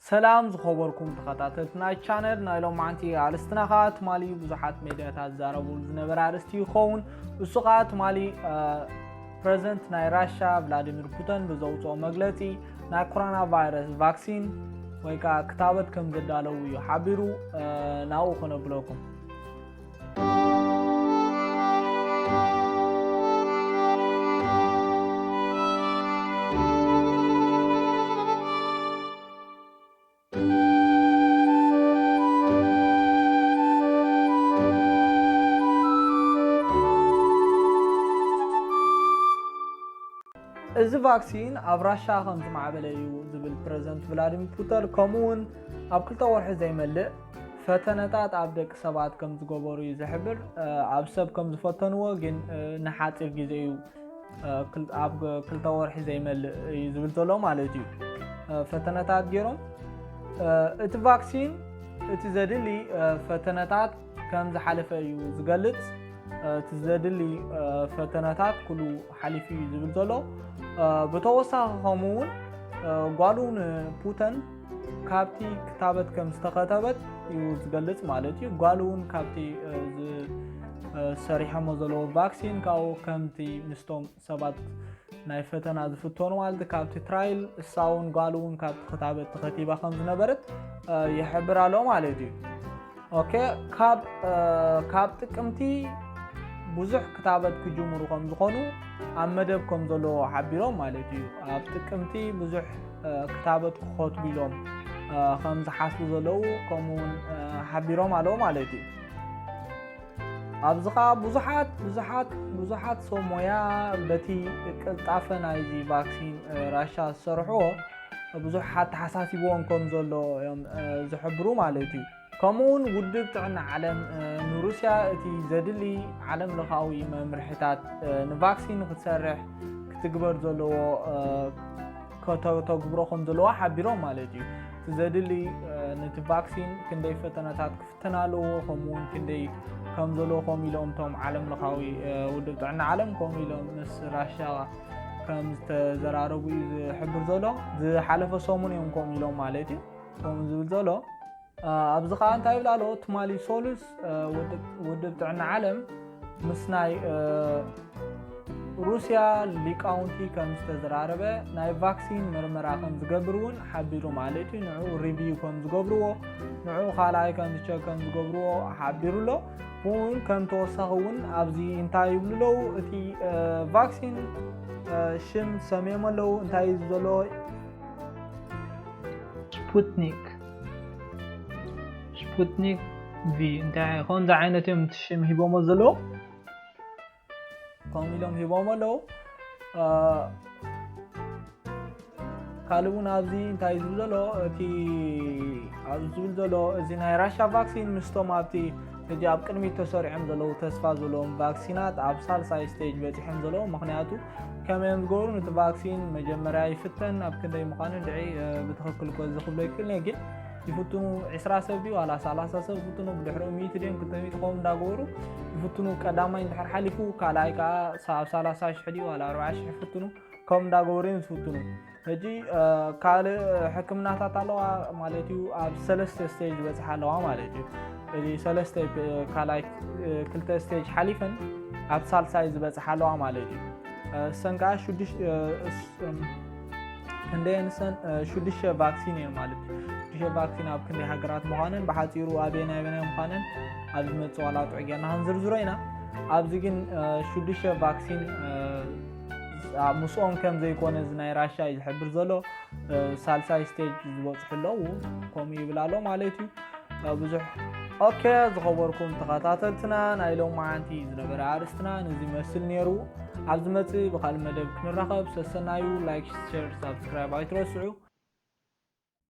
ሰላም ዝኸበርኩም ተኸታተልቲ ናይ ቻነል፣ ናይ ሎማዓንቲ ኣርእስትና ኸኣ ትማሊ ብዙሓት ሜድያታት ዝዛረብሉ ዝነበረ ኣርእስቲ ይኸውን። እሱ ኸኣ ትማሊ ፕረዚደንት ናይ ራሻ ቭላዲሚር ፑቲን ብዘውፅኦ መግለፂ ናይ ኮሮና ቫይረስ ቫክሲን ወይ ከዓ ክታበት ከም ዘዳለዉ እዩ ሓቢሩ። ናብኡ ክነብለኩም። እዚ ቫክሲን ኣብ ራሻ ከም ዝማዕበለ እዩ ዝብል ፕረዚደንት ቭላዲሚር ፑቲን፣ ከምኡ እውን ኣብ ክልተ ወርሒ ዘይመልእ ፈተነታት ኣብ ደቂ ሰባት ከም ዝገበሩ እዩ ዝሕብር። ኣብ ሰብ ከም ዝፈተንዎ ግን ንሓፂር ግዜ እዩ፣ ኣብ ክልተ ወርሒ ዘይመልእ እዩ ዝብል ዘሎ ማለት እዩ። ፈተነታት ገይሮም እቲ ቫክሲን እቲ ዘድሊ ፈተነታት ከም ዝሓለፈ እዩ ዝገልጽ። እቲ ዘድሊ ፈተነታት ኩሉ ሓሊፉ እዩ ዝብል ዘሎ። ብተወሳኺ ከምኡ እውን ጓሉ ንፑተን ካብቲ ክታበት ከም ዝተኸተበት እዩ ዝገልጽ ማለት እዩ። ጓሉ እውን ካብቲ ዝሰሪሖሞ ዘለዎ ቫክሲን ካብኡ ከምቲ ምስቶም ሰባት ናይ ፈተና ዝፍተኑ ማለት ካብቲ ትራይል እሳ እውን ጓሉ እውን ካብቲ ክታበት ተኸቲባ ከም ዝነበረት ይሕብር ኣሎ ማለት እዩ። ኦኬ፣ ካብ ካብ ጥቅምቲ ብዙሕ ክታበት ክጅምሩ ከም ዝኾኑ ኣብ መደብ ከም ዘለዎ ሓቢሮም ማለት እዩ። ኣብ ጥቅምቲ ብዙሕ ክታበት ክኸትቡ ኢሎም ከም ዝሓስቡ ዘለዉ ከምኡ እውን ሓቢሮም ኣለዉ ማለት እዩ። ኣብዚ ኸዓ ብዙሓት ብዙሓት ብዙሓት ሰብ ሞያ በቲ ቅልጣፈ ናይዚ ቫክሲን ራሻ ዝሰርሕዎ ብዙሕ ኣተሓሳሲብዎም ከም ዘሎ እዮም ዝሕብሩ ማለት እዩ። ከምኡ እውን ውድብ ጥዕና ዓለም ንሩስያ እቲ ዘድሊ ዓለም ለኻዊ መምርሕታት ንቫክሲን ክትሰርሕ ክትግበር ዘለዎ ከተተግብሮ ከም ዘለዋ ሓቢሮም ማለት እዩ። እቲ ዘድሊ ነቲ ቫክሲን ክንደይ ፈተነታት ክፍተን ኣለዎ፣ ከምኡ እውን ክንደይ ከም ዘለዎ ከምኡ ኢሎም እቶም ዓለም ለኻዊ ውድብ ጥዕና ዓለም ከምኡ ኢሎም ምስ ራሻ ከም ዝተዘራረቡ እዩ ዝሕብር ዘሎ። ዝሓለፈ ሰሙን እዮም ከምኡ ኢሎም ማለት እዩ ከምኡ ዝብል ዘሎ። ኣብዚ ከዓ እንታይ ይብል ኣሎ? ትማሊ ሶሉስ ውድብ ጥዕና ዓለም ምስ ናይ ሩስያ ሊቃውንቲ ከም ዝተዘራረበ ናይ ቫክሲን ምርመራ ከም ዝገብር እውን ሓቢሩ ማለት እዩ። ንዑ ሪቪው ከም ዝገብርዎ ንዑ ካልኣይ ከም ዝቸክ ከም ዝገብርዎ ሓቢሩ ኣሎ። እውን ከም ተወሳኺ እውን ኣብዚ እንታይ ይብሉ ኣለዉ? እቲ ቫክሲን ሽም ሰሚዮም ኣለዉ። እንታይ እዩ ዘሎ? ስፑትኒክ ስፑትኒክ ቪ እንታይ ከምዚ ዓይነት እዮም እቲ ሽም ሂቦሞ ዘለዉ። ከምኡ ኢሎም ሂቦም ኣለዉ። ካልእ እውን ኣብዚ እንታይ ዝብል ዘሎ እቲ ኣብዚ ዝብል ዘሎ እዚ ናይ ራሻ ቫክሲን ምስቶም ኣብቲ ሕጂ ኣብ ቅድሚት ተሰሪዖም ዘለዉ ተስፋ ዘለዎም ቫክሲናት ኣብ ሳልሳይ ስቴጅ በፂሖም ዘለዉ። ምክንያቱ ከመይ እዮም ዝገብሩ? ነቲ ቫክሲን መጀመርያ ይፍተን ኣብ ክንደይ ምዃኑ ድዒ ብትኽክል ኮ እዚ ክብሎ ይክእል እየ፣ ግን ይፍትኑ ዕስራ ሰብ ድዩ ዋላ ሰላሳ ሰብ ይፍትኑ፣ ብድሕሪኡ ሚእቲ ድዮም ክልተ ሚእቲ ከምኡ እንዳገበሩ ይፍትኑ። ቀዳማይ እንድሕር ሓሊፉ ካልኣይ ከዓ ኣብ ሰላሳ ሽሕ ድዩ ዋላ ኣርብዓ ሽሕ ይፍትኑ፣ ከምኡ እንዳገበሩ እዮም ዝፍትኑ። ሕጂ ካልእ ሕክምናታት ኣለዋ ማለት እዩ። ኣብ ሰለስተ ስቴጅ ዝበፅሓ ኣለዋ ማለት እዩ። እዚ ሰለስተ ካልኣይ ክልተ ስቴጅ ሓሊፈን ኣብ ሳልሳይ ዝበፅሓ ኣለዋ ማለት እዩ። እሰን ከዓ ሽዱሽተ ክንደየን እሰን ሽዱሽተ ቫክሲን እየን ማለት እዩ። ሽዱሽተ ቫክሲን ኣብ ክንደይ ሃገራት ምዃነን ብሓፂሩ ኣበየናይ ኣበየናይ ምዃነን ኣብ ዝመፅእ ዋላ ጥዑይ ጌርና ክንዝርዝሮ ኢና። ኣብዚ ግን ሽዱሽተ ቫክሲን ምስኦም ከም ዘይኮነ እዚ ናይ ራሻ እዩ ዝሕብር ዘሎ። ሳልሳይ ስቴጅ ዝበፅሑ ኣለዉ ከምኡ ይብል ኣሎ ማለት እዩ። ብዙሕ ኦኬ። ዝኸበርኩም ተኸታተልትና ናይ ሎማዓንቲ ዝነበረ ኣርእስትና ነዚ ይመስል ነይሩ። ኣብ ዝመፅእ ብካልእ መደብ ክንራኸብ ሰሰናዩ። ላይክ፣ ሼር፣ ሳብስክራይብ ኣይትረስዑ።